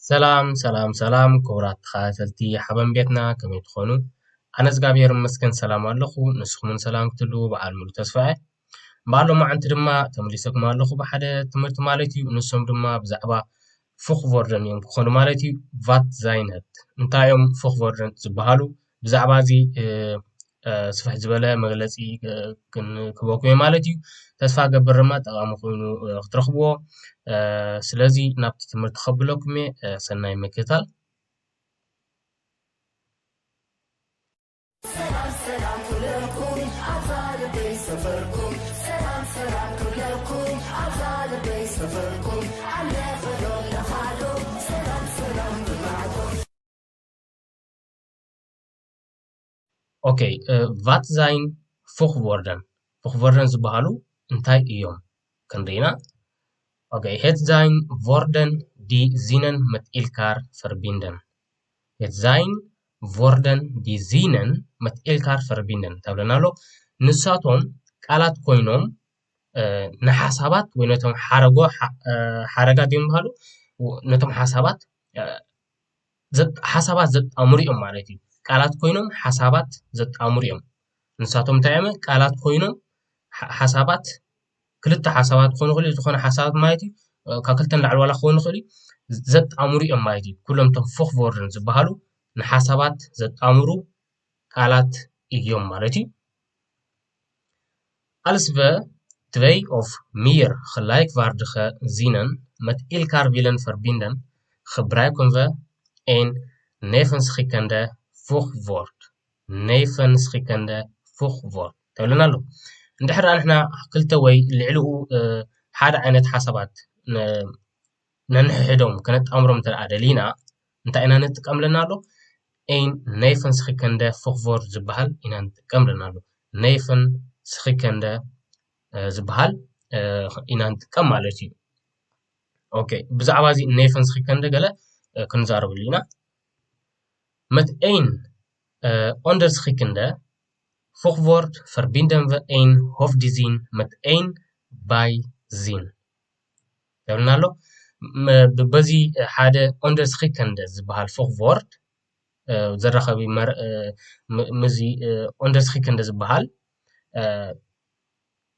ሰላም ሰላም ሰላም ክቡራት ተኸታተልቲ ሓበን ቤትና፣ ከመይ ትኾኑ? ኣነ እግዚኣብሔር ይመስገን ሰላም ኣለኹ። ንስኹምን ሰላም ክትህልዉ በዓል ሙሉ ተስፋ እየ። እምበኣር ሎማዓንቲ ድማ ተመሊሰኩም ኣለኹ ብሓደ ትምህርቲ ማለት እዩ። ንሶም ድማ ብዛዕባ ፉኽቮርደን እዮም ክኾኑ ማለት እዩ። ቫት ዛይነት እንታይ እዮም ፉኽቮርደን ዝበሃሉ? ብዛዕባ እዚ ስፍሕ ዝበለ መግለፂ ክንክበኩም እየ ማለት እዩ። ተስፋ ገብር ድማ ጠቓሚ ኮይኑ ክትረኽብዎ። ስለዚ ናብቲ ትምህርቲ ከብለኩም እየ። ሰናይ ምክትታል። ኦኬ፣ vat zijn voegwoorden? Voegwoorden ዝበሃሉ እንታይ እዮም ክንርኢ ኢና። ኦኬ፣ het zijn woorden die zinnen met elkaar verbinden. Het zijn woorden die zinnen met elkaar verbinden ተብለና ኣሎ። ንሳቶም ቃላት ኮይኖም ንሓሳባት ወይ ነቶም ሓረጎ ሓረጋት እዮም ዝበሃሉ፣ ነቶም ሓሳባት ሓሳባት ዘጣምሩ እዮም ማለት እዩ። ቃላት ኮይኖም ሓሳባት ዘጣምሩ እዮም። ንሳቶም እንታይ እዮም? ቃላት ኮይኖም ሓሳባት፣ ክልተ ሓሳባት ክኾኑ ይኽእሉ፣ ዝኾነ ሓሳባት ማለት እዩ። ካብ ክልተ ንላዕሊ ዋላ ክኾኑ ይኽእሉ፣ ዘጣምሩ እዮም ማለት እዩ። ኩሎም እቶም ፎኽቮርድን ዝበሃሉ ንሓሳባት ዘጣምሩ ቃላት እዮም ማለት እዩ። Als we twee of meer gelijkwaardige zinnen met elkaar willen verbinden, gebruiken we een navelschikende voegwoord. Navelschikende voegwoord ተብለና ኣሎ። እንድሕር ንሕና ክልተ ወይ ልዕሊኡ ሓደ ዓይነት ሓሳባት ነንሕሕዶም ከነጣምሮም እንተ ደኣ ደሊና እንታይ ኢና ንጥቀም ኣለና ኣሎ? Een navelschikende voegwoord ዝበሃል ኢና ንጥቀም ኣለና ኣሎ። Navelschikende ዝበሃል ኢና ንጥቀም ማለት እዩ። ኦኬ፣ ብዛዕባ እዚ navelschikende ገለ ክንዛረበሉ ኢና። Met een onderscheidende voegwoord verbinden we een hoofdzin met een bijzin. ተብልና ኣሎ። በዚ ሓደ onderscheidende ዝበሃል ፎኽቮርድ ዘራኸቢ ምዚ onderscheidende ዝበሃል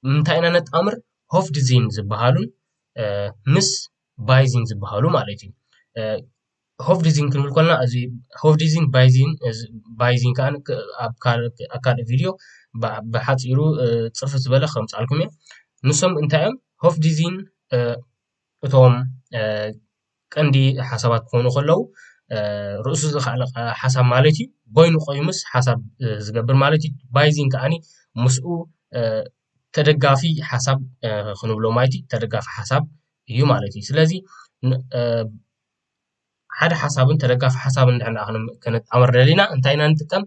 እንታይ ኢና ነጣምር? Hoofdzin ዝበሃሉን ምስ bijzin ዝበሃሉ ማለት እዩ። Hoofdzin ክንብል ከለና እዚ hoofdzin፣ bijzin፣ bijzin ከዓ ኣብ ካልእ ቪድዮ ብሓፂሩ ፅርፍፍ ዝበለ ከምፃልኩም እየ። ንሶም እንታይ እዮም? Hoofdzin እቶም ቀንዲ ሓሳባት ክኾኑ ከለዉ ርእሱ ዝኸኣለ ሓሳብ ማለት እዩ። በይኑ ቆይሙስ ሓሳብ ዝገብር ማለት እዩ። Bijzin ከዓኒ ምስኡ ተደጋፊ ሓሳብ ክንብሎ ማለት እዩ። ተደጋፊ ሓሳብ እዩ ማለት እዩ። ስለዚ ሓደ ሓሳብን ተደጋፊ ሓሳብን እንድሕር ከነጣምር ደሊና እንታይ ኢና ንጥቀም?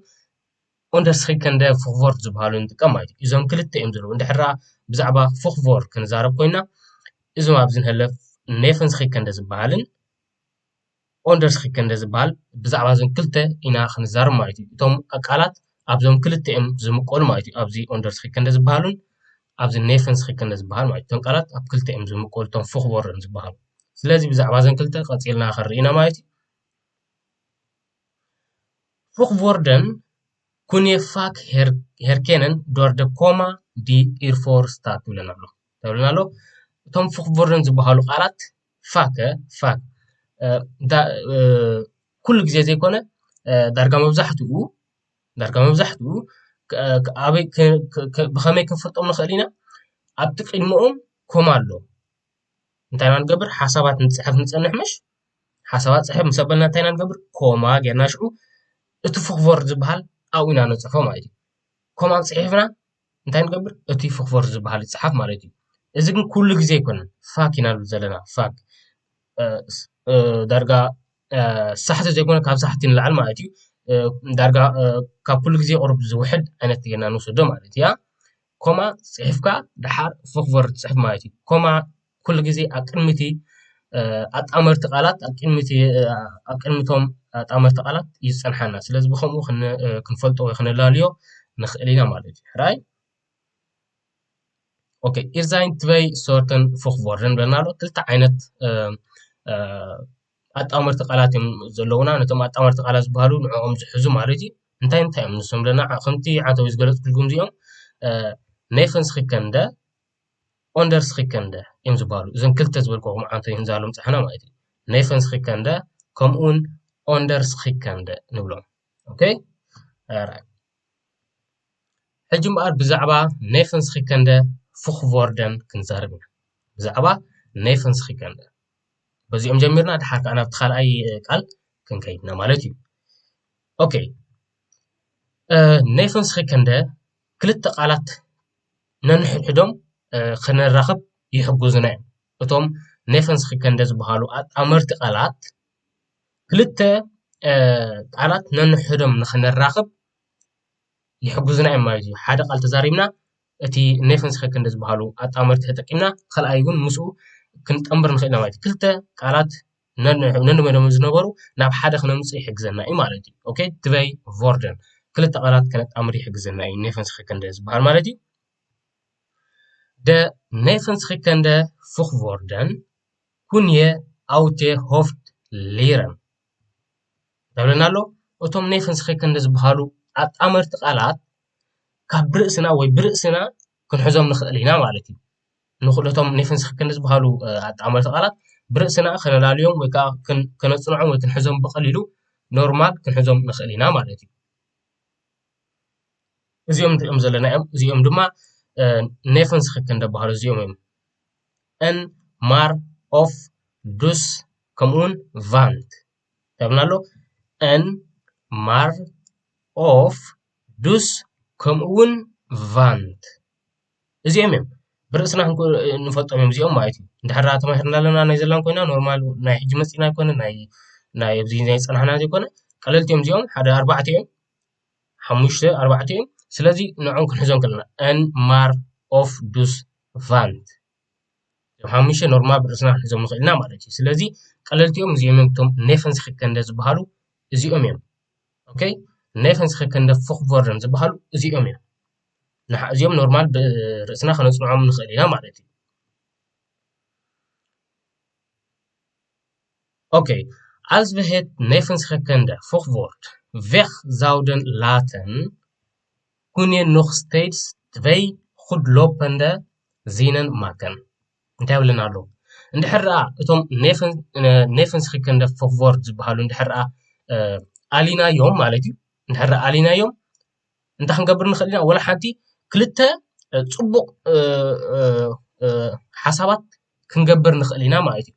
Onderscheidende voegwoord ዝበሃሉ ንጥቀም ማለት እዩ። እዞም ክልተ እዮም ዘለዉ። እንድሕር ብዛዕባ voegwoord ክንዛረብ ኮይና እዞም ኣብዚ ንህለፍ navelschikende ዝበሃልን onderscheidende ዝበሃል ብዛዕባ እዞም ክልተ ኢና ክንዛረብ ማለት እዩ። እቶም ቃላት ኣብዞም ክልተ እዮም ዝምቀሉ ማለት እዩ። ኣብዚ onderscheidende ዝበሃሉን ኣብዚ navelschikende ዝበሃል ማለት እዩ። እቶም ቃላት ኣብ ክልተ እዮም ዝምቀሉ፣ እቶም voegwoorden ዝበሃሉ። ስለዚ ብዛዕባ እዘን ክልተ ቀፂልና ክንርኢ ኢና ማለት እዩ። Voegwoorden kun je vaak herkennen door de komma die ervoor staat ትብለና ኣሎ። እቶም voegwoorden ዝበሃሉ ቃላት vaak፣ vaak ኩሉ ግዜ ዘይኮነ ዳርጋ መብዛሕትኡ ዳርጋ መብዛሕትኡ ኣበይ ብኸመይ ክንፈልጦም ንኽእል ኢና? ኣብቲ ቅድሚኦም ኮማ ኣሎ። እንታይ ኢና ንገብር? ሓሳባት ንፅሕፍ ንፀንሕ ምሽ ሓሳባት ፅሕፍ ምስ ኣበልና እንታይ ኢና ንገብር? ኮማ ጌርና ሽዑ እቲ ፎኽቮርድ ዝበሃል ኣብኡ ኢና ነፅሕፎ ማለት እዩ። ኮማ ፅሒፍና እንታይ ንገብር? እቲ ፎኽቮርድ ዝበሃል ይፅሓፍ ማለት እዩ። እዚ ግን ኩሉ ግዜ ኣይኮነን። Vaak ኢና ንብል ዘለና። Vaak ዳርጋ ሳሕቲ ዘይኮነ ካብ ሳሕቲ ንላዕሊ ማለት እዩ። ዳርጋ ካብ ኩሉ ግዜ ቁሩብ ዝውሕድ ዓይነት ጌርና ንወስዶ ማለት እያ። ኮማ ፅሒፍካ ደሓር ፎኽቮርድ ፅሕፍ ማለት እዩ። ኮማ ኩሉ ግዜ ኣብ ቅድሚ እቲ ኣጣመርቲ ቃላት ኣብ ቅድሚ እቲ ኣብ ቅድሚ እቶም ኣጣመርቲ ቃላት እዩ ዝፀንሓና። ስለዚ ብኸምኡ ክንፈልጦ ወይ ክነላልዮ ንኽእል ኢና ማለት እዩ። ሕራይ? ኦኬ፣ Er zijn twee soorten voegwoorden ንብለና ኣሎ። ክልተ ዓይነት ኣጣመርቲ ቃላት እዮም ዘለውና። ነቶም ኣጣመርቲ ቃላት ዝበሃሉ ንዕኦም ዝሕዙ ማለት እዩ። እንታይ እንታይ እዮም ንሶም ለና ከምቲ ዓተው ዝገለፅኩልኩም እዚኦም ነይፈንስኺከንደ ኦንደርስኺከንደ እዮም ዝበሃሉ። እዞም ክልተ ዝበልኩኹም ዓንቶ ይህንዛሎም ፃሕና ማለት እዩ። ነይፈንስኺከንደ ከምኡውን ኦንደርስኺከንደ ንብሎም። ኦኬ ሕጂ እምበኣር ብዛዕባ ነይፈንስኺከንደ ፉኽቮርደን ክንዛረብ ኢና። ብዛዕባ ነይፈንስኺከንደ በዚኦም ጀሚርና ድሓር ከዓ ናብቲ ካልኣይ ቃል ክንከይድና ማለት እዩ። ኦኬ ነይፈንስኺከንደ ክልተ ቃላት ነንሕድሕዶም ከነራኽብ ይሕግዙና እዮም። እቶም ነይፈንስኺከንደ ዝበሃሉ ኣጣመርቲ ቃላት ክልተ ቃላት ነንሕዶም ንክነራኽብ ይሕግዙና እዮም ማለት እዩ። ሓደ ቃል ተዛሪብና እቲ ነይፈንስኺከንደ ዝበሃሉ ኣጣመርቲ ተጠቂምና ካልኣይ እውን ምስኡ ክንጠምር ንኽእል ኢና ማለት እዩ። ክልተ ቃላት ነንመደም ዝነበሩ ናብ ሓደ ክነምፅእ ይሕግዘና እዩ ማለት እዩ። ኦኬ ትበይ ቮርደን ክልተ ቃላት ከነጣምር ይሕግዘና እዩ ነይፈንስኺከንደ ዝበሃል ማለት እዩ። ደ ነይፈንስኺከንደ ፉኽቮርደን ኩንየ ኣውቴ ሆፍት ሊረን ተብለና ኣሎ። እቶም ነይፈንስኺከንደ ዝበሃሉ ኣጣመርቲ ቃላት ካብ ብርእስና ወይ ብርእስና ክንሕዞም ንኽእል ኢና ማለት እዩ። ንኩለቶም ነይፈንስኺከንደ ዝበሃሉ ኣጣመርቲ ቃላት ብርእስና ከነላልዮም ወይ ከዓ ከነፅንዖም ወይ ክንሕዞም ብቐሊሉ ኖርማል ክንሕዞም ንኽእል ኢና ማለት እዩ። እዚኦም ንሪኦም ዘለና እዮም። እዚኦም ድማ ነይፈንስኺከንደ ዝበሃሉ እዚኦም እዮም። ን ማር ኦፍ ዱስ ከምኡውን ቫንት ተብልና ኣሎ። ን ማር ኦፍ ዱስ ከምኡውን ቫንት እዚኦም እዮም ብርእስና ንፈልጦም እዮም እዚኦም ማለት እዩ። እንድሕራ ተማሂርና ኣለና ናይ ዘላን ኮይና ኖርማል ናይ ሕጂ መፂና ኣይኮነ ናይ ኣብዚ ናይ ፀናሕና ዘይኮነ ቀለልቲ እዮም እዚኦም ሓደ ኣርባዕተ እዮም ሓሙሽተ ኣርባዕተ እዮም። ስለዚ ንዕኦም ክንሕዞም ከለና ን ማር ኦፍ ዱስ ቫንት ሓሙሽተ ኖርማል ብርእስና ክንሕዞም ንኽእል ኢና ማለት እዩ። ስለዚ ቀለልቲ እዮም እዚኦም እዮም እቶም ነይፈንስኺከንደ ዝበሃሉ እዚኦም እዮም። ኦኬ ነይፈንስኺከንደ ፉኽቮርደን ዝበሃሉ እዚኦም እዮም። ንሓ እዚኦም ኖርማል ብርእስና ከነፅንዖም ንኽእል ኢና ማለት እዩ። ኦኬ als we het nevenschekende voegwoord weg zouden laten, kunnen nog steeds twee goedlopende zinnen maken. እንታይ ይብለና ኣሎ? እንድሕር ደኣ እቶም ነይፈንስኺከንደ ፎኽቮርድ ዝበሃሉ እንድሕር ደኣ ኣሊናዮም ማለት እዩ። እንድሕር ደኣ ኣሊናዮም እንታይ ክንገብር ንኽእል ኢና? ወላ ሓንቲ ክልተ ፅቡቕ ሓሳባት ክንገብር ንኽእል ኢና ማለት እዩ።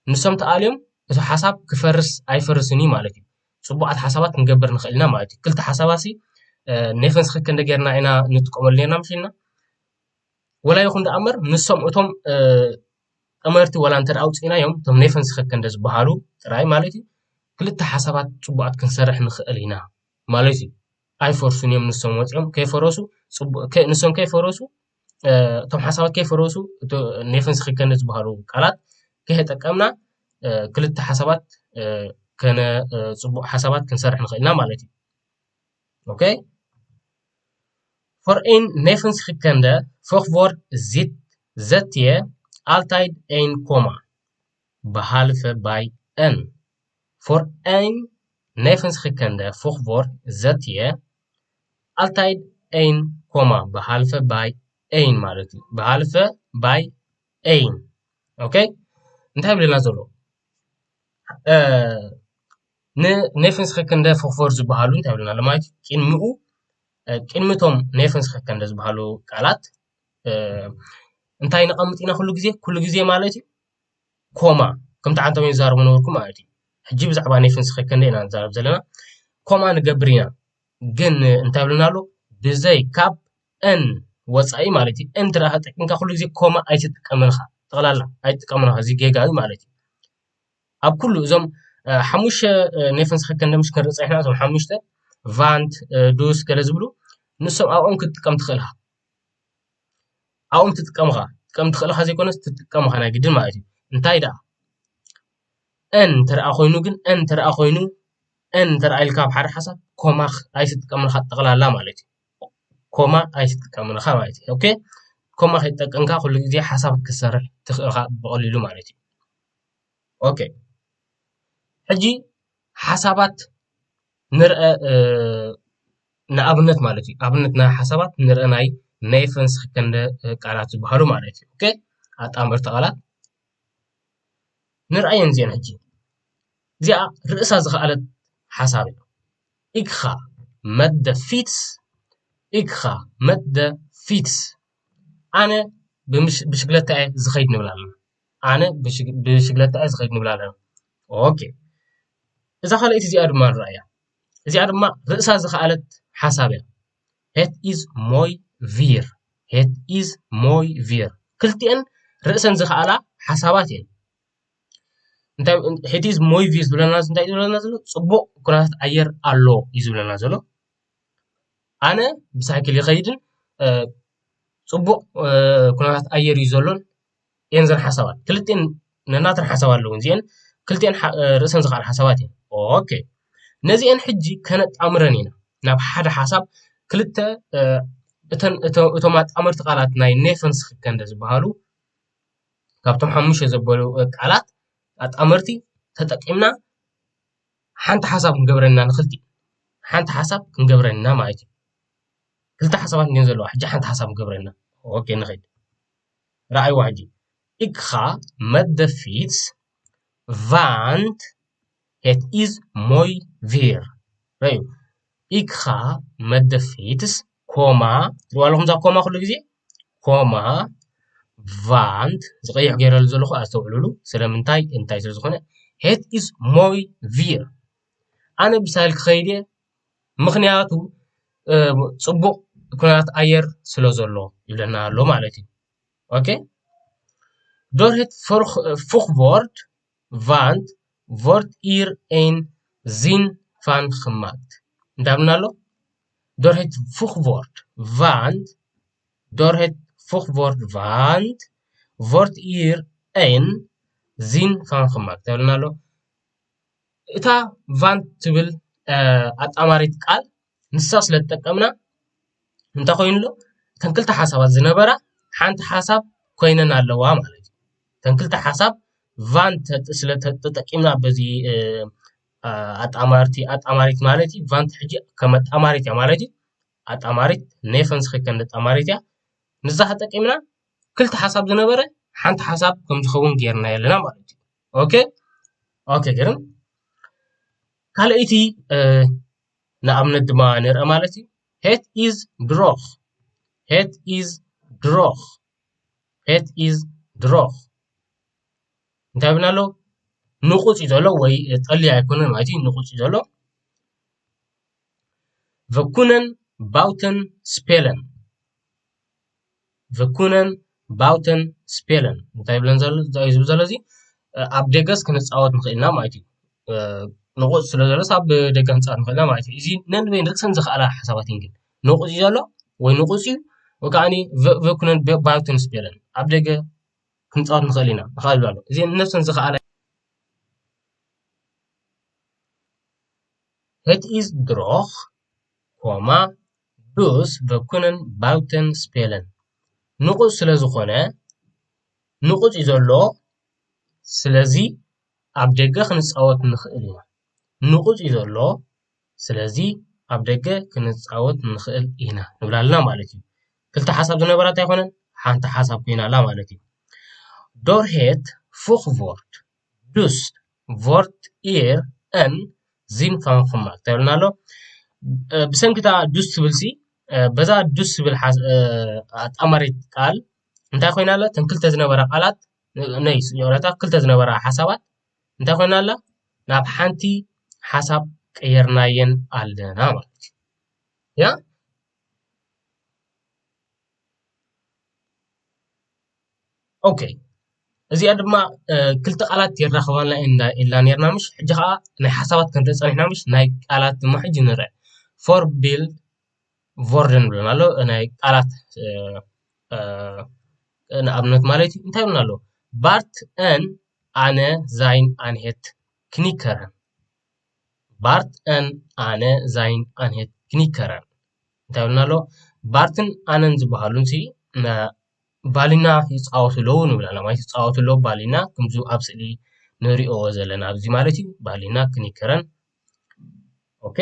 ንሶም ተኣልዮም እቲ ሓሳብ ክፈርስ ኣይፈርስን እዩ ማለት እዩ። ፅቡቓት ሓሳባት ክንገብር ንኽእል ኢና ማለት እዩ። ክልተ ሓሳባት ሲ ነይፈንስኺከንደ ጌርና ኢና ንጥቀመሉ ኔርና ምሽ ኢልና። ወላ ይኹን ደኣ እምበር ንሶም እቶም ጠመርቲ ወላ እንተ ኣውፂእናዮም እቶም ነይፈንስኺከንደ ዝበሃሉ ጥራይ ማለት እዩ ክልተ ሓሳባት ፅቡቓት ክንሰርሕ ንኽእል ኢና ማለት እዩ። ኣይፈርሱን እዮም ንሶም ወፂኦም ከይፈረሱ ንሶም ከይፈረሱ እቶም ሓሳባት ከይፈረሱ ነይፈንስኺከንደ ዝበሃሉ ቃላት ከይተጠቀምና ክልተ ሓሳባት ከነ ፅቡቕ ሓሳባት ክንሰርሕ ንኽእል ኢና ማለት እዩ። ኦኬ for een nevenschekende voegwoord zit zet je altijd een komma behalve bij een voor een nevenschekende voegwoord zet je altijd een komma behalve bij een ማለት እዩ። Behalve bij een. ኦኬ እንታይ ይብለና ዘሎ? ነይፈንስኺከንደ ፎኽፎር ዝበሃሉ እንታይ ይብለና ኣሎ ማለት እዩ? ቅድሚኡ ቅድሚቶም ነይፈንስኺከንደ ዝበሃሉ ቃላት እንታይ ነቐምጥ ኢና ኩሉ ግዜ? ኩሉ ግዜ ማለት እዩ ኮማ ከምቲ ዓንቶም ይዛረቡ ነበርኩ ማለት እዩ። ሕጂ ብዛዕባ ነይፈንስኺከንደ ኢና ንዛረብ ዘለና። ኮማ ንገብር ኢና ግን እንታይ ብለና ኣሎ? ብዘይ ካብ ን ወፃኢ ማለት እዩ። ን ትረኣ ጠቂምካ ኩሉ ግዜ ኮማ ኣይትጥቀምን ኢኻ። ጠቕላላ ኣይትጥቀምን ኢኻ። እዚ ጌጋ እዩ ማለት እዩ። ኣብ ኩሉ እዞም ሓሙሽተ ነይፈንስኺከንደ ምሽ ክንርኢ ፀኒሕና እዞም ሓሙሽተ ቫንት ዱስ ገለ ዝብሉ ንሶም ኣብኦም ክትጥቀም ትኽእል ኢኻ። ኣብኦም ትጥቀም ኢኻ። ትጥቀም ትኽእል ኢኻ ዘይኮነስ ትጥቀም ኢኻ ናይ ግድን ማለት እዩ። እንታይ ደኣ ን ተረኣ ኮይኑ ግን ን ተረኣ ኮይኑ ን ተረኣ ኢልካ ኣብ ሓደ ሓሳብ ኮማ ኣይትጥቀምን ኢኻ ጠቕላላ ማለት እዩ። ኮማ ኣይትጥቀምን ኢኻ ማለት እዩ። ኦኬ ኮማ ከይትጠቀምካ ኩሉ ግዜ ሓሳብ ክትሰርሕ ትኽእል ኢኻ ብቐሊሉ ማለት እዩ። ኦኬ ሕጂ ሓሳባት ንርአ፣ ንኣብነት ማለት እዩ። ኣብነት ናይ ሓሳባት ንርአ ናይ ናይ ፈንስ ክከንደ ቃላት ዝበሃሉ ማለት እዩ። ኦኬ፣ ኣጣመርቲ ቃላት ንርኣየን እዚአን። ሕጂ እዚኣ ርእሳ ዝኸኣለት ሓሳብ እያ። ኢግኻ መደ ፊትስ፣ ኢግኻ መደ ፊትስ፣ ኣነ ብሽግለታ እየ ዝኸይድ ንብል ኣለና። ኣነ ብሽግለታ እየ ዝኸይድ ንብል ኣለና። ኦኬ፣ እዛ ካልኣይቲ እዚኣ ድማ ንርኣያ። እዚኣ ድማ ርእሳ ዝኸኣለት ሓሳብ እያ። ሄት ኢዝ ሞይ ቪር፣ ሄት ኢዝ ሞይ ቪር። ክልቲአን ርእሰን ዝኸኣላ ሓሳባት እየን። እንታይ ሄት ኢዝ ሞይ ቪር ዝብለና፣ እንታይ ዝብለና ዘሎ? ጽቡቕ ኩነታት ኣየር ኣሎ እዩ ዝብለና ዘሎ። ኣነ ብሳይክል ይኸይድን ጽቡቕ ኩነታት ኣየር እዩ ዘሎን እየን ዘን ሓሳባት። ክልቲአን ነናተን ሓሳብ ኣለውን እዚአን። ክልቲአን ርእሰን ዝኸኣል ሓሳባት እየን። ኦኬ፣ ነዚአን ሕጂ ከነጣምረን ኢና ናብ ሓደ ሓሳብ። ክልተ እቶም ኣጣመርቲ ቃላት ናይ ኔፈንስ ክከንደ ዝበሃሉ ካብቶም ሓሙሽተ ዘበሉ ቃላት ኣጣመርቲ ተጠቂምና ሓንቲ ሓሳብ ክንገብረና ንኽልቲ ሓንቲ ሓሳብ ክንገብረና ማለት እዩ። ክልተ ሓሳባት እንዲን ዘለዋ፣ ሕጂ ሓንቲ ሓሳብ ክንገብረና። ኦኬ፣ ንኸይድ። ረኣይዋ ሕጂ። ኢግኻ መደ ፊትስ ቫንት ሄት ኢዝ ሞይ ቪር። ረዩ። ኢግኻ መደ ፊትስ ኮማ፣ ትሪዋ ኣለኹም እዛ ኮማ ኩሉ ግዜ? ኮማ ቫንት፣ ዝቐይሕ ገይረሉ ዘለኹ ኣስተውዕሉሉ። ስለምንታይ? እንታይ ስለ ዝኾነ፣ ሄት ኢዝ ሞይ ቪር። ኣነ ብሳይል ክኸይድ እየ፣ ምኽንያቱ ጽቡቕ ኩነታት ኣየር ስለ ዘሎ ይብለና ኣሎ ማለት እዩ። ኦኬ፣ ዶርሄት ፉኽቮርድ ቫንት ቮርት ኢር ኤን ዚን ፋን ክማክት። እንታይ ብልና ኣሎ? ዶርሄት ፉኽቮርድ ቫንት፣ ዶርሄት ፉኽቮርድ ቫንት ቮርት ኢር ኤን ዚን ፋን ክማክት ተብልና ኣሎ። እታ ቫንት ትብል ኣጣማሪት ቃል ንሳ ስለ ትጠቀምና እንታይ ኮይኑ ኣሎ? እተን ክልተ ሓሳባት ዝነበራ ሓንቲ ሓሳብ ኮይነን ኣለዋ ማለት እዩ። እተን ክልተ ሓሳብ ቫንት ስለ ተጠቂምና በዚ ኣጣማርቲ ኣጣማሪት ማለት እዩ። ቫንት ሕጂ ከም ኣጣማሪት እያ ማለት እዩ። ኣጣማሪት ኔፈንስ ክከን ኣጣማሪት እያ። ንዛ ተጠቂምና ክልተ ሓሳብ ዝነበረ ሓንቲ ሓሳብ ከም ዝኸውን ጌርና ኣለና ማለት እዩ። ኦኬ፣ ኦኬ፣ ገርም። ካልኣይቲ ንኣብነት ድማ ንርአ ማለት እዩ። ሄት ኢዝ ድሮኽ፣ ሄት ኢዝ ድሮኽ፣ ሄት ኢዝ ድሮኽ። እንታይ ብና ኣሎ? ንቑጽ እዩ ዘሎ ወይ ጠሊ ኣይኮነን ማለት እዩ። ንቑጽ እዩ ዘሎ። ቨኩነን ባውተን ስፔለን፣ ቨኩነን ባውተን ስፔለን እንታይ ይብለን ዘሎ? እንታይ እዩ ዝብል ዘሎ? እዚ ኣብ ደገስ ክንፃወት ንኽእልና ማለት እዩ። ንቑፅ ስለ ዘሎስ ኣብ ደገ ክንፃወት ንኽእልና ማለት እዩ። እዚ ነንበይን ርእሰን ዝኸኣላ ሓሳባት እየን። ግን ንቑፅ እዩ ዘሎ ወይ ንቑፅ እዩ ወይ ከዓ ቨኩነን ባውተን ስፔለን ኣብ ደገ ክንፃወት ንኽእል ኢና ንኽእል ኣሎ። እዚ ነፍሰን ዝኸኣላ Het is droog, comma, dus we kunnen buiten spelen. ንቑፅ ስለ ዝኾነ ንቑፅ እዩ ዘሎ። ስለዚ ኣብ ደገ ክንፃወት ንኽእል ኢና። ንቑፅ እዩ ዘሎ። ስለዚ ኣብ ደገ ክንፃወት ንኽእል ኢና ንብላልና ማለት እዩ። ክልተ ሓሳብ ዝነበራ እንታይ ኮነን ሓንቲ ሓሳብ ኮይናላ ማለት እዩ። Door het voegwoord dus wordt hier een zin van gemaakt ተብልና ኣሎ። ብሰንኪታ ዱስ ትብል ሲ በዛ ዱስ ትብል ኣጣማሪት ቃል እንታይ ኮይና ኣላ? እተን ክልተ ዝነበራ ቃላት ነይስ ዮረታ ክልተ ዝነበራ ሓሳባት እንታይ ኮይና ኣላ? ናብ ሓንቲ ሓሳብ ቀየርናየን ኣለና ማለት እዩ። ያ ኦኬ፣ እዚኣ ድማ ክልተ ቃላት የራኽባና ኢልና ነርና ምሽ። ሕጂ ከዓ ናይ ሓሳባት ክንርኢ ፀኒሕና ምሽ። ናይ ቃላት ድማ ሕጂ ንርአ። ፎር ቢልድ ቮርደን ብለና ኣሎ። ናይ ቃላት ንኣብነት ማለት እዩ። እንታይ ብለና ኣሎ? ባርት ን ኣነ ዛይን ኣንሄት ክኒከረን። ባርት ን ኣነ ዛይን ኣንሄት ክኒከረን እንታይ ብለና ኣሎ? ባርትን ኣነን ዝበሃሉን ሲ ባሊና ይፃወቱ ኣለዉ ንብላና ማለት ይፃወቱ ኣለዉ ባሊና። ከምዚ ኣብ ስእሊ ንሪኦ ዘለና ኣብዚ ማለት እዩ። ባህሊና ክንከረን። ኦኬ።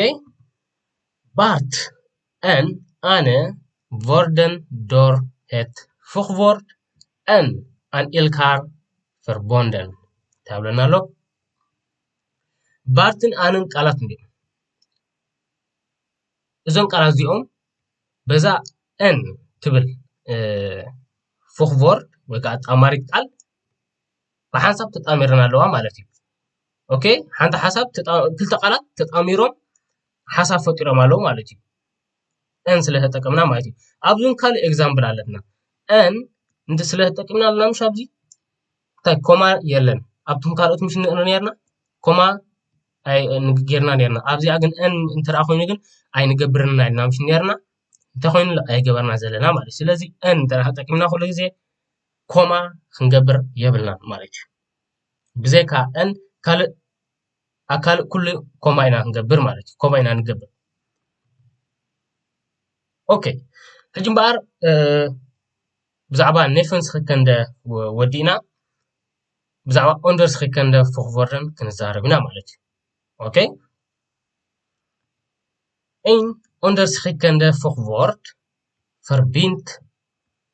ባርት፣ en, ኣነ፣ ቮርደን፣ ዶር፣ ሄት፣ ፉኽቮርድ፣ en, an elkaar verbonden። ታብለና ኣሎ። ባርትን ኣንን ቃላት እንዲም። እዞም ቃላት እዚኦም በዛ en ትብል ፉኽቮርድ ወይ ከዓ ጣማሪት ቃል ብሓንሳብ ተጣሚረን ኣለዋ ማለት እዩ። ኦኬ፣ ሓንቲ ሓሳብ፣ ክልተ ቃላት ተጣሚሮም ሓሳብ ፈጢሮም ኣለዉ ማለት እዩ። en ስለ ተጠቀምና ማለት እዩ። ኣብዚን ካልእ ኤግዛምፕል ኣለትና። en እንተ ስለ ተጠቂምና ኣለና፣ ምሽ ኣብዚ እንታይ ኮማ የለን። ኣብቶም ካልኦት ምሽ ንርኢ ነርና፣ ኮማ ጌርና ነርና። ኣብዚኣ ግን en እንተ ኮይኑ ግን ኣይንገብርን ኢና ኢልና ምሽ ነርና። እንተ ኮይኑ ኣይገበርና ዘለና ማለት እዩ። ስለዚ en እንተ ተጠቂምና ኩሉ ግዜ ኮማ ክንገብር የብልና ማለት እዩ። ብዘይካ en ካልእ ኣካል ኩሉ ኮማ ኢና ክንገብር ማለት እዩ። ኮማ ኢና ንገብር። ኦኬ፣ ሕጂ እምበኣር ብዛዕባ ኔፈንስ ክከንደ ወዲእና፣ ብዛዕባ ኦንደርስ ክከንደ ፉኽቮርደን ክንዛረብ ኢና ማለት እዩ። ኦኬ፣ ein onderschikkende voegwoord verbindt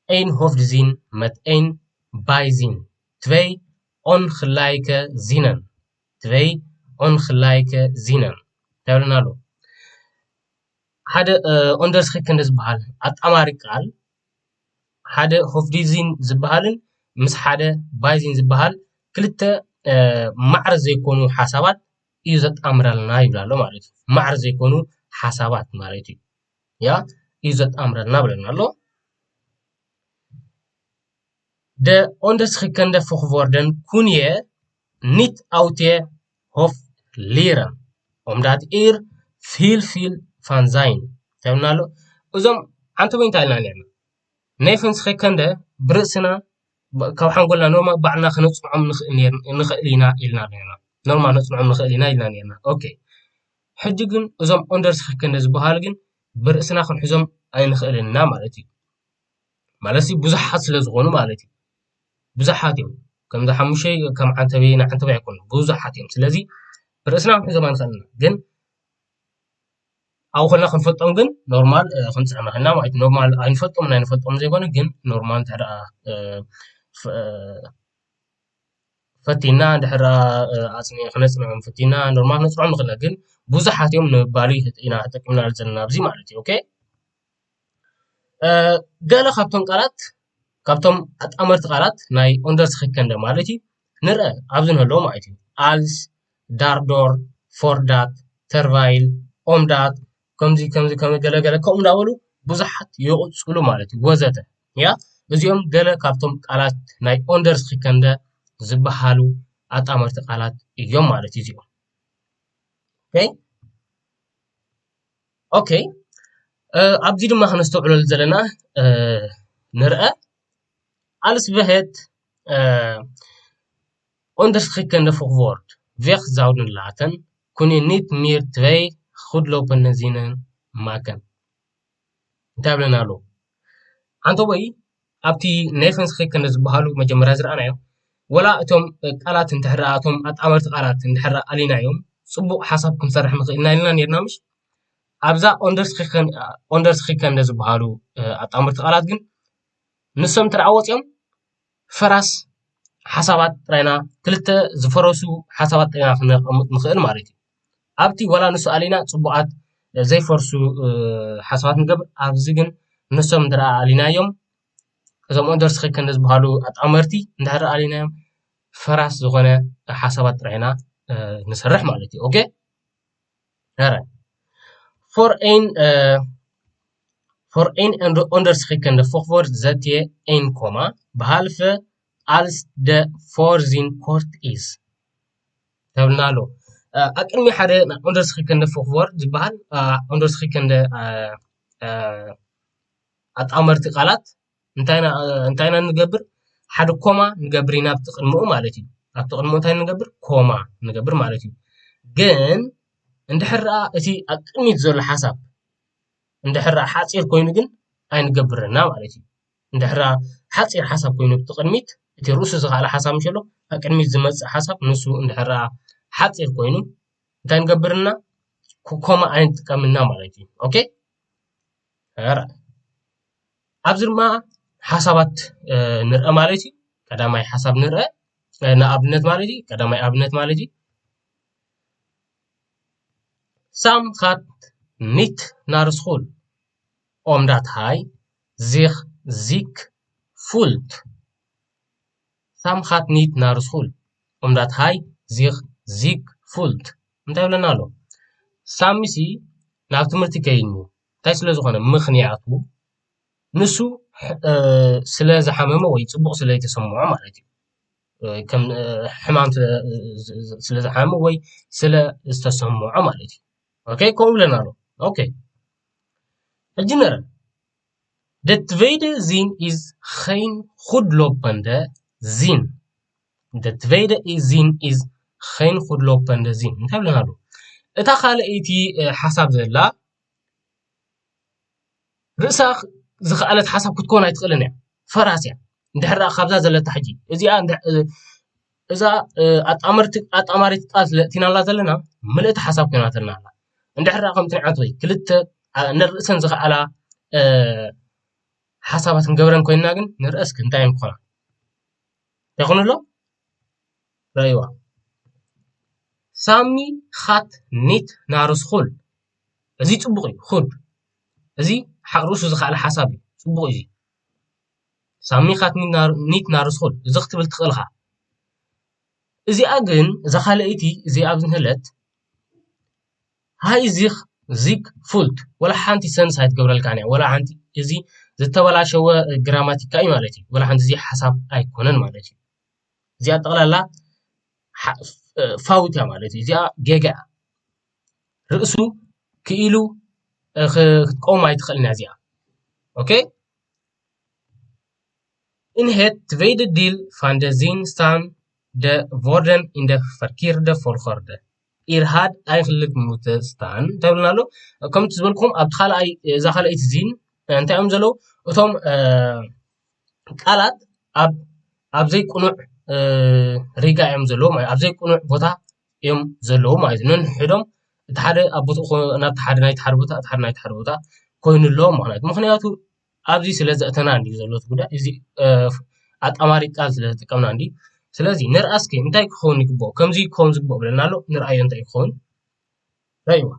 ein hoofdzin met ein bijzin. Twee ongelijke zinnen. Twee ongelijke zinnen. ተብልና ኣሎ። ሓደ ኦንደርስ ክከንደ ዝበሃል ኣጣማሪ ቃል፣ ሓደ ሆፍዲዚን ዝበሃልን ምስ ሓደ ባይዚን ዝበሃል ክልተ ማዕረ ዘይኮኑ ሓሳባት እዩ ዘጣምረልና ይብላ ኣሎ ማለት እዩ። ማዕረ ዘይኮኑ ሓሳባት ማለት እዩ። ያ እዩ ዘጣምረልና ብለና ኣሎ። De onderschikkende voegwoorden kun je niet uit je hoofd leren, omdat er veel, veel van zijn. ተብልና ኣሎ። እዞም ዓንተቦይ እንታይ ኢልና ነርና? ናይ ፈንስ ከንደ ብርእስና ካብ ሓንጎልና ኖርማል ባዕልና ክነፅንዖም ንኽእል ኢና ኢልና ነርና። ኖርማል ነፅንዖም ንኽእል ኢና ኢልና ነርና። ኦኬ፣ ሕጂ ግን እዞም ኦንደርስ ከንደ ዝበሃሉ ግን ብርእስና ክንሕዞም ኣይንኽእልን ኢና ማለት እዩ። ማለት ብዙሓት ስለ ዝኾኑ ማለት እዩ። ብዙሓት እዮም። ከምዚ ሓሙሽተ ከም ዓንተበይ ንዓንተበይ ኣይኮኑን፣ ብዙሓት እዮም። ስለዚ ብርእስና ክንሕዞም ኣይንኽእልን ኢና። ግን ኣብኡ ከለና ክንፈልጦም ግን ኖርማል ክንፅዕና ከለና ማለት እዩ። ኖርማል ኣይንፈልጦምን ኣይንፈልጦምን ዘይኮነ ግን ኖርማል እንተ ደኣ ፈቲና እንድሕር ኣፅኒ ክነፅንዖም ፈቲና ኖርማል ክነፅንዖም ንኽእል ኢና። ግን ብዙሓት እዮም ንምባሉ ኢና ተጠቂምና ዘለና ኣብዚ ማለት እዩ። ኦኬ፣ ገለ ካብቶም ቃላት፣ ካብቶም ኣጣመርቲ ቃላት ናይ ኦንደርስ ክከንደ ማለት እዩ ንርአ ኣብዚ ንህለዉ ማለት እዩ። ኣልስ፣ ዳርዶር፣ ፎርዳት፣ ተርቫይል፣ ኦምዳት፣ ከምዚ ከምዚ ከም ገለገለ ከምኡ እንዳበሉ ብዙሓት ይቕፅሉ ማለት እዩ። ወዘተ ያ እዚኦም ገለ ካብቶም ቃላት ናይ ኦንደርስ ክከንደ ዝበሃሉ ኣጣመርቲ ቃላት እዮም ማለት እዩ እዚኦም። ኦኬ፣ ኦኬ፣ ኣብዚ ድማ ክነስተውዕለሉ ዘለና ንርአ ኣልስ ቨሄት onderschikkende voegwoord weg zouden laten, kun je niet meer twee goedlopende zinnen maken. እንታይ ብለና ኣሎ? ሓንቶ ቦይ ኣብቲ ኔፈንስ ክከንደ ዝበሃሉ መጀመርያ ዝረኣናዮ ወላ እቶም ቃላት እንድሕር እቶም ኣጣመርቲ ቃላት እንድሕር ኣሊናዮም ፅቡቕ ሓሳብ ክንሰርሕ ምኽእልና ኢልና ነርና ምሽ? ኣብዛ ኦንደርስ ክከንደ ዝበሃሉ ኣጣመርቲ ቃላት ግን ንሶም ትርኣ ወፅኦም ፈራስ ሓሳባት ጥራይና ክልተ ዝፈረሱ ሓሳባት ጥራይና ክነቐምጥ ንኽእል ማለት እዩ። ኣብቲ ወላ ንሱ ኣሊና ፅቡቓት ዘይፈርሱ ሓሳባት ንገብር። ኣብዚ ግን ንሶም እንድርኣ ኣሊናዮም እዞም ኦንደርስ ክከንደ ዝበሃሉ ኣጣመርቲ እንድሕር ኣሊናዮም ፈራስ ዝኾነ ሓሳባት ጥራይና ንሰርሕ ማለት እዩ። ኦኬ፣ ረ for ein for ein onderschikkende voegwoord zet je een komma, behalve als de voorzin kort is. ተብልና ኣሎ። ኣብ ቅድሚ ሓደ ኦንደርስ ክከንደ ፎክቮርድ ዝበሃል ኦንደርስ ክከንደ ኣጣመርቲ ቃላት እንታይ ኢና ንገብር? ሓደ ኮማ ንገብር ኢና ኣብቲ ቅድሚኡ ማለት እዩ። ኣብቲ ቅድሚኡ እንታይ ንገብር? ኮማ ንገብር ማለት እዩ። ግን እንድሕር ደኣ እቲ ኣብ ቅድሚት ዘሎ ሓሳብ እንድሕር ደኣ ሓፂር ኮይኑ ግን ኣይንገብርና ማለት እዩ። እንድሕር ደኣ ሓፂር ሓሳብ ኮይኑ ብቲ ቅድሚት እቲ ርእሱ ዝኸኣለ ሓሳብ ምሸሎ ኣብ ቅድሚት ዝመፅእ ሓሳብ ንሱ እንድሕር ሓፂር ኮይኑ እንታይ ንገብርና ኮማ ኣይንጥቀምና ማለት እዩ። ኦኬ ራ ኣብዚ ድማ ሓሳባት ንርአ ማለት እዩ። ቀዳማይ ሓሳብ ንርአ ንኣብነት ማለት እዩ። ቀዳማይ ኣብነት ማለት እዩ። ሳም ኻት ኒት ናርስኹል ኦምዳት ሃይ ዚኽ ዚክ ፉልት ሳም ኻት ኒት ናርስኹል ኦምዳት ሃይ ዚኽ ዚክ ፉልት እንታይ ይብለና ኣሎ? ሳሚሲ ናብ ትምህርቲ ከይኒ እንታይ ስለ ዝኾነ ምኽንያቱ ንሱ ስለ ዝሓመመ ወይ ፅቡቕ ስለ ዝተሰምዖ ማለት እዩ። ከም ሕማም ስለ ዝሓመመ ወይ ስለ ዝተሰምዖ ማለት እዩ። ኦኬ ከምኡ ብለና ኣሎ። ኦኬ ሕጂ ንረ De tweede zin is geen goedlopende zin. De tweede zin is geen goedlopende zin. እንታይ ብለና ኣሎ? እታ ካልኣይቲ ሓሳብ ዘላ ርእሳ ዝኸኣለት ሓሳብ ክትኮን ኣይትኽእልን እያ። ፈራስ እያ። እንድሕር ደኣ ካብዛ ዘለታ ሕጂ እዚኣ እዛ ኣጣማሪት ቃል ስለእቲናላ ዘለና ምልእቲ ሓሳብ ኮይናተልና ኣላ። እንድሕር ደኣ ከምቲ ንዓት ወይ ክልተ ንርእሰን ዝኸኣላ ሓሳባት ክንገብረን ኮይንና ግን ንርእስ ክንታይ እዮም ክኾና ይኹን ኣሎ ረይዋ ሳሚ ኻት ኒት ናርስኹል እዚ ፅቡቕ እዩ። ኹድ እዚ ሓቕርእሱ ዝኸኣለ ሓሳብ እዩ። ፅቡቕ እዩ። ሳሚ ኻት ኒት ናርስኹል እዚ ክትብል ትኽእልኻ። እዚኣ ግን እዛ ካልኣይቲ እዚኣ ኣብዚ ንህለት ሃይ ዚኽ ዚግ ፉልት ወላ ሓንቲ ሰንስ ኣይትገብረልካን እያ። ወላ ሓንቲ እዚ ዝተበላሸወ ግራማቲካ እዩ ማለት እዩ። ወላ ሓንቲ እዚ ሓሳብ ኣይኮነን ማለት እዩ። እዚኣ ጠቕላላ ፋውት እያ ማለት እዩ። እዚኣ ጌጋ እያ። ርእሱ ክኢሉ ክትቀውም ኣይትኽእልን እያ እዚኣ። ኦኬ In het tweede deel van de zin staan de woorden in de verkeerde volgorde. Ihr had eigenlijk moeten staan. እንታይ ብልና ኣሎ? ከምቲ ዝበልኩም ኣብቲ ካልኣይ እዛ ካልኣይቲ ዚን እንታይ እዮም ዘለዉ? እቶም ቃላት ኣብ ኣብ ዘይቁኑዕ ሪጋ እዮም ዘለዉ ማለት ኣብ ዘይቁኑዕ ቦታ እዮም ዘለዉ ማለት እዩ። ነንሕዶም እቲ ሓደ ኣብ ቦትኡ ናብቲ ሓደ ናይቲ ሓደ ቦታ እቲ ሓደ ናይቲ ሓደ ቦታ ኮይኑ ኣለዎ ማለት ምክንያቱ ኣብዚ ስለ ዘእተና እንዲ ዘሎ እቲ ጉዳይ እዚ ኣጣማሪ ቃል ስለ ዝጥቀምና እንዲ ስለዚ ንርኣ እስኪ እንታይ ክኸውን ይግብኦ ከምዚ ክኸውን ዝግብኦ ብለና ኣሎ ንርኣዮ እንታይ ክኸውን ረእይዋ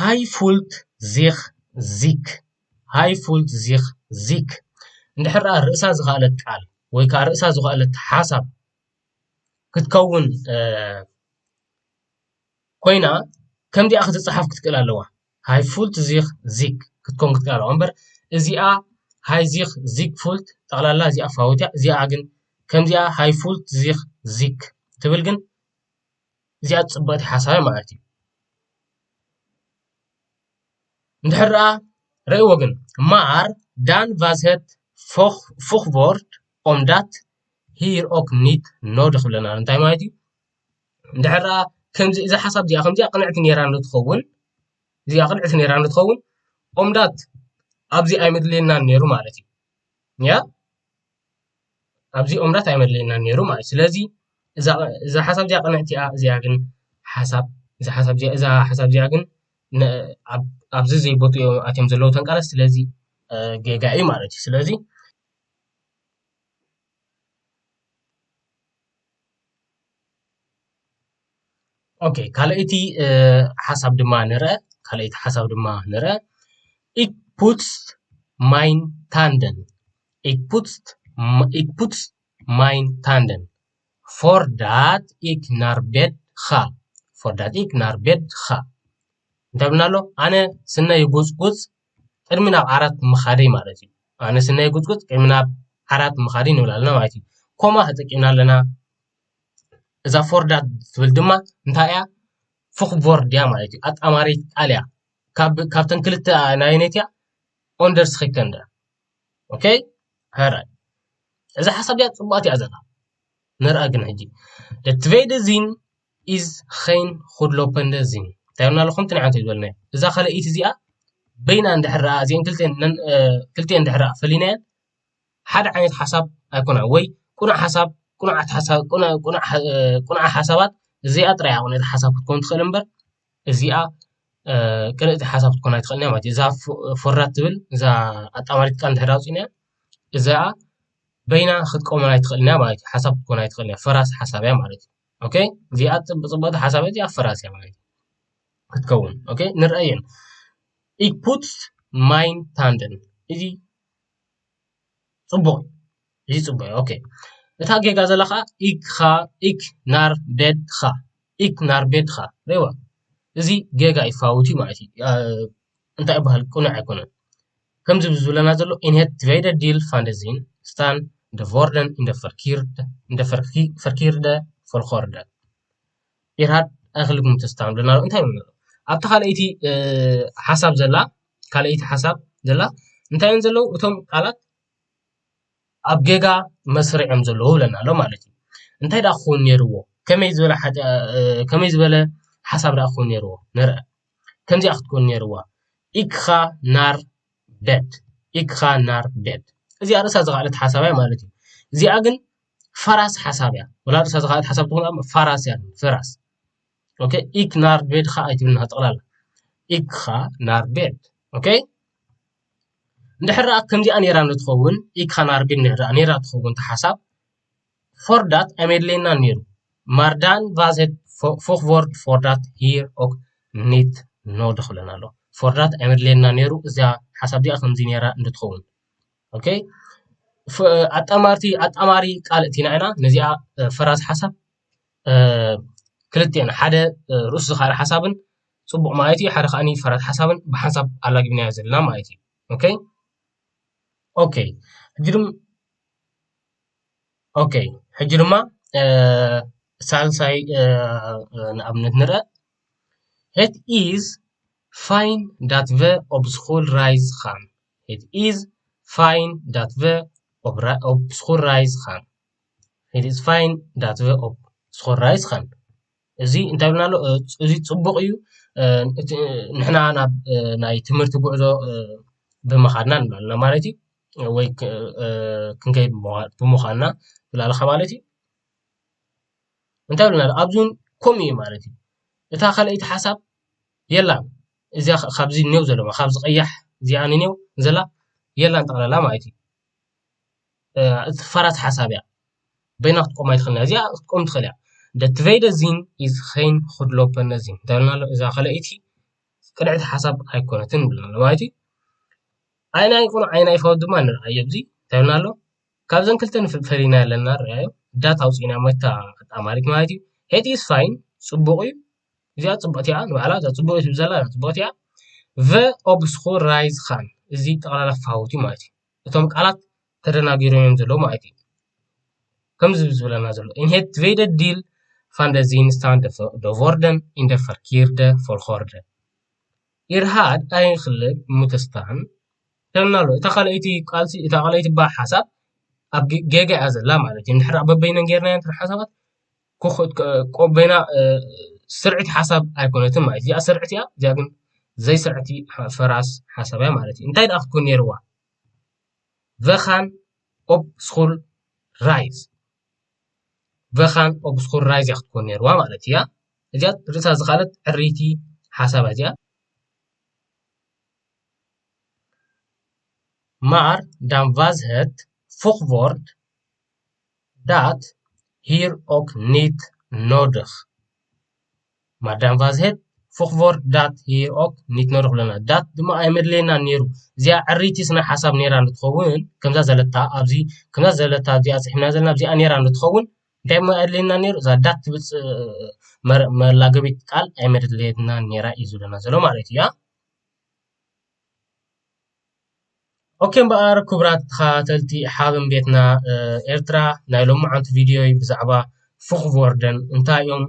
ሃይ ፉልት ዚኽ ዚክ ሃይ ፉልት ዚኽ ዚክ እንድሕር ርእሳ ዝኸኣለት ቃል ወይ ከዓ ርእሳ ዝኸኣለት ሓሳብ ክትከውን ኮይና ከምዚኣ ክትፀሓፍ ክትክእል ኣለዋ ሃይ ፉልት ዚኽ ዚክ ክትከውን ክትክእል ኣለዋ እምበር እዚኣ ሃይ ዚኽ ዚክ ፉልት ጠቕላላ እዚኣ ፋውት እያ እዚኣ ግን ከምዚኣ ሃይ ፉልት ዚኽ ዚክ ትብል ግን እዚኣ ፅብቕቲ ሓሳብ ማለት እዩ እንድሕር ደኣ ረእይዎ ግን ማር ዳን ቫዝሄት ፉኽቮርድ ኦምዳት ሂር ኦክ ኒት ኖድኽ ብለና እንታይ ማለት እዩ እንድሕር ደኣ ከምዚ እዛ ሓሳብ እዚኣ ከምዚኣ ቅንዕቲ ነይራ እንዶ ትኸውን እዚኣ ቅንዕቲ ነይራ እንዶ ትኸውን ኦምዳት ኣብዚ ኣይመድልየናን ነይሩ ማለት እዩ ያ ኣብዚ ኦምዳት ኣይመድልየናን ነይሩ ማለት እዩ ስለዚ እዛ ሓሳብ እዚኣ ቅንዕቲ እያ እዚኣ ግን ሓሳብ እዛ ሓሳብ እዚኣ እዛ ሓሳብ እዚኣ ግን ኣብዚ ዘይቦትኡ እዮም ኣትዮም ዘለዉ ተንቃለስ ስለዚ ጌጋ እዩ ማለት እዩ ስለዚ ኦኬ ካልኣይቲ ሓሳብ ድማ ንርአ ካልኣይቲ ሓሳብ ድማ ንርአ ik poets mijn tanden ik poets ik poets mijn tanden voordat ik naar bed ga voordat ik naar bed ga እንታይ ብልና ኣሎ ኣነ ስነ ይጉፅጉፅ ቅድሚ ናብ ዓራት ምኻደይ ማለት እዩ ኣነ ስነ ይጉፅጉፅ ቅድሚ ናብ ዓራት ምኻደይ ንብል ኣለና ማለት እዩ ኮማ ተጠቂምና ኣለና እዛ ፎርዳት ትብል ድማ እንታይ እያ ፉኽቦርድ እያ ማለት እዩ ኣጣማሪት ቃል እያ ካብተን ክልተ ናየነት እያ ኦንደርስ ኸይከንደ ኦኬ ሀራይ እዛ ሓሳብ እያ ፅቡቃት እያ ዘላ ንርኣ ግን ሕጂ ትቬደ ዚን ኢዝ ኸይን ኩድሎፐንደ ዚን እንታይ ብና ኣለኹም ትንዓንተ ዝበልና እዛ ካልኣይቲ እዚኣ በይና እንድሕር ኣ እዚአን ክልቲአን እንድሕር ኣ ፈሊናየን ሓደ ዓይነት ሓሳብ ኣይኮና ወይ ቁኑዕ ሓሳብ ቁኑዓት ሓሳብ ቁኑዕ ሓሳባት እዚኣ ጥራይ ቁኑዕቲ ሓሳብ ክትኮን ትኽእል እምበር እዚኣ ቅንዕቲ ሓሳብ ክትኮን ኣይትኽእልን እያ ማለት እዩ። እዛ ፎርዳት ትብል እዛ ኣጣማሪት ቃል እንድሕር ኣውፂእና እዚኣ በይና ክትቆመን ኣይትኽእልን እያ ማለት እዩ። ሓሳብ ክትኮን ኣይትኽእልን እያ፣ ፈራስ ሓሳብ እያ ማለት እዩ። ኦኬ፣ እዚኣ ፅብቕቲ ሓሳብ እዚኣ ፈራስ እያ ማለት እዩ ክትከውን። ኦኬ፣ ንርአየን። Ik puts mijn tanden። እዚ ፅቡቕ እዩ። እዚ ፅቡቕ እዩ። ኦኬ፣ እታ ጌጋ ዘላ ከዓ ik ga ik naar bed ga። Ik naar bed ga። ሪዋ፣ እዚ ጌጋ ይፋውት እዩ ማለት እዩ። እንታይ ይበሃል? ቅኑዕ ኣይኮነን። ከምዚ ዝብለና ዘሎ in het tweede deel van de zin staan de woorden in de verkeerde volgorde. Irhad eigenlijk moet staan ብለና ኣሎ። እንታይ ይብለና ኣሎ? ኣብታ ካልኣይቲ ሓሳብ ዘላ ካልኣይቲ ሓሳብ ዘላ እንታይ እዮም ዘለዉ? እቶም ቃላት ኣብ ጌጋ መስርዕ እዮም ዘለዉ ብለና ኣሎ ማለት እዩ። እንታይ ደኣ ክኸውን ነይርዎ? ከመይ ዝበለ ሓጢ- እ፣ ከመይ ዝበለ ሓሳብ ደኣ ክኸውን ነይርዎ? ንርአ። ከምዚኣ ክትከውን ነይርዋ። Ik ga naar bed. Ik ga naar bed. እዚኣ ርእሳ ዝኸኣለት ሓሳብ እያ ማለት እዩ። እዚኣ ግን ፈራስ ሓሳብ እያ። ወላ ርእሳ ዝኸኣለት ሓሳብ ትኾን ፋራስ እያ። ፈራስ። ኦኬ፣ ik naar bed ga ኣይትብልና ጠቕላላ። Ik ga naar bed። ኦኬ፣ እንድሕር ደኣ ከምዚኣ ነይራ እንትኸውን ik ga naar bed እንድሕር ደኣ ነይራ ትኸውን ሓሳብ ፎርዳት ኣይመድለየና ነይሩ። Maar dan was het voegwoord voordat hier ook niet nodig ብለና ኣሎ። ፎርዳት ኣይመድለየና ነይሩ። እዚኣ ሓሳብ ዲኣ ከምዚ ነይራ እንትትኸውን። ኦኬ፣ ኣጣማርቲ ኣጣማሪ ቃል እቲና ኢና ነዚኣ ፈራስ ሓሳብ ክልቲአን ሓደ ርእሱ ዝኻረ ሓሳብን ፅቡቕ ማለት እዩ፣ ሓደ ከዓኒ ፈራት ሓሳብን ብሓንሳብ ኣላጊብናዮ ዘለና ማለት እዩ። ኦኬ ኦኬ ሕጂ ድማ ኦኬ ሕጂ ድማ ሳልሳይ ንኣብነት ንርአ። Het is fijn dat we op school reis gaan. Het is fijn dat we op, op school reis gaan. Het is fijn dat we op school reis gaan. እዚ እንታይ ብልና ኣሎ? እዚ ፅቡቕ እዩ። ንሕና ናብ ናይ ትምህርቲ ጉዕዞ ብምኻድና ንብላልና ማለት እዩ። ወይ ክንከይድ ብምዃንና ብላልኻ ማለት እዩ። እንታይ ብልና ኣብዚ እውን ከምኡ እዩ ማለት እዩ። እታ ካልኣይቲ ሓሳብ የላን። እዚኣ ካብዚ ኔው ዘለማ ካብዚ ቀያሕ እዚኣ ንኔው ዘላ የላን ጠቕላላ ማለት እዩ። እቲ ፈራስ ሓሳብ እያ። በይና ክትቆም ኣይትኽእልን እያ። እዚኣ ክትቆም ትኽእል እያ። De tweede zin is geen goedlopende zin እንታይ ብልና ኣሎ? እዛ ካልኣይቲ ቅንዕቲ ሓሳብ ኣይኮነትን ብልና ኣሎ ማለት እዩ። ኣይናይ ቁኑዕ ኣይናይ ፋውት ድማ ንርኣዮ ኣብዚ እንታይ ብልና ኣሎ? ካብዘን ክልተ ፈሊና ኣለና። ርኣዮ ዳት ኣውፂእና መታ ኣጣማሪት ማለት እዩ። Het is fijn ፅቡቕ እዩ። እዚኣ ፅቡቕቲ እያ ንባዕላ እዛ ፅቡቕ እዩ ትብል ዘላ እዛ ፅቡቕቲ እያ። We op school reis gaan እዚ ጠቕላላ ፋውት እዩ ማለት እዩ። እቶም ቃላት ተደናጊሮም እዮም ዘለዉ ማለት እዩ። ከምዚ ዝብለና ዘሎ in het tweede deel van de zin staan de woorden in de verkeerde volgorde. Irhad eigenlijk moet staan ተብልና ኣሎ። እታ ካልኣይቲ ቃልሲ እታ ካልኣይቲ ባ ሓሳብ ኣብ ጌጋ እያ ዘላ ማለት እዩ። እንድሕር በበይነን ጌርናዮ እንተ ሓሳባት በይና ስርዕቲ ሓሳብ ኣይኮነትን ማለት እዚኣ ስርዕቲ እያ። እዚኣ ግን ዘይስርዕቲ ፈራስ ሓሳብ እያ ማለት እዩ። እንታይ ደኣ ክትኮን ነይርዋ? We gaan op school reis. We gaan op school reis እያ ክትኮን ነይርዋ ማለት እያ። እዚኣ ርእሳ ዝኻለት ዕሪቲ ሓሳብ እያ እዚኣ። Maar dan was het voegwoord dat hier ook niet nodig. Maar dan was het voegwoord dat hier ook niet nodig ብለና። ዳት ድማ ኣይመድለየና ነይሩ። እዚኣ ዕሪቲ ስነ ሓሳብ ነይራ እንትትኸውን ከምዛ ዘለታ ኣብዚ ከምዛ ዘለታ እዚኣ ፅሒፍና ዘለና እዚኣ ነይራ እንትትኸውን እንታይ እሞ ኣድልየና ነይሩ? እዛ ዳት ትብል መላገቢት ቃል ኣይመድለየትና ነይራ እዩ ዝብለና ዘሎ ማለት እዩ። ኦኬ እምበኣር ክቡራት ተኸታተልቲ ሓበን ቤትና ኤርትራ ናይ ሎማዓንቲ ቪድዮይ ብዛዕባ ፉኽቮርደን እንታይ እዮም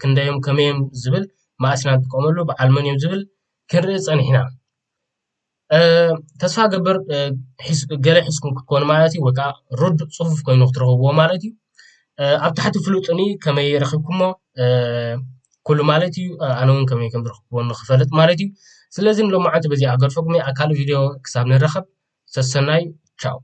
ክንደዮም ከመዮም ዝብል መኣስና ንጥቀመሉ በዓል መን እዮም ዝብል ክንርኢ ጸኒሕና። ተስፋ ገብር ገለ ሒዝኩም ክትኮኑ ማለት እዩ ወይ ከዓ ሩድ ፅሑፍ ኮይኑ ክትረኽብዎ ማለት እዩ። ኣብ ታሕቲ ፍሉጥኒ ከመይ ረኺብኩሞ ኩሉ ማለት እዩ። ኣነ እውን ከመይ ከም ዝረኽብዎ ንክፈልጥ ማለት እዩ። ስለዚ ንሎማዓንቲ በዚ ኣገርፈኩም ኣብ ካልእ ቪድዮ ክሳብ ንረኸብ ሰሰናዩ። ቻው።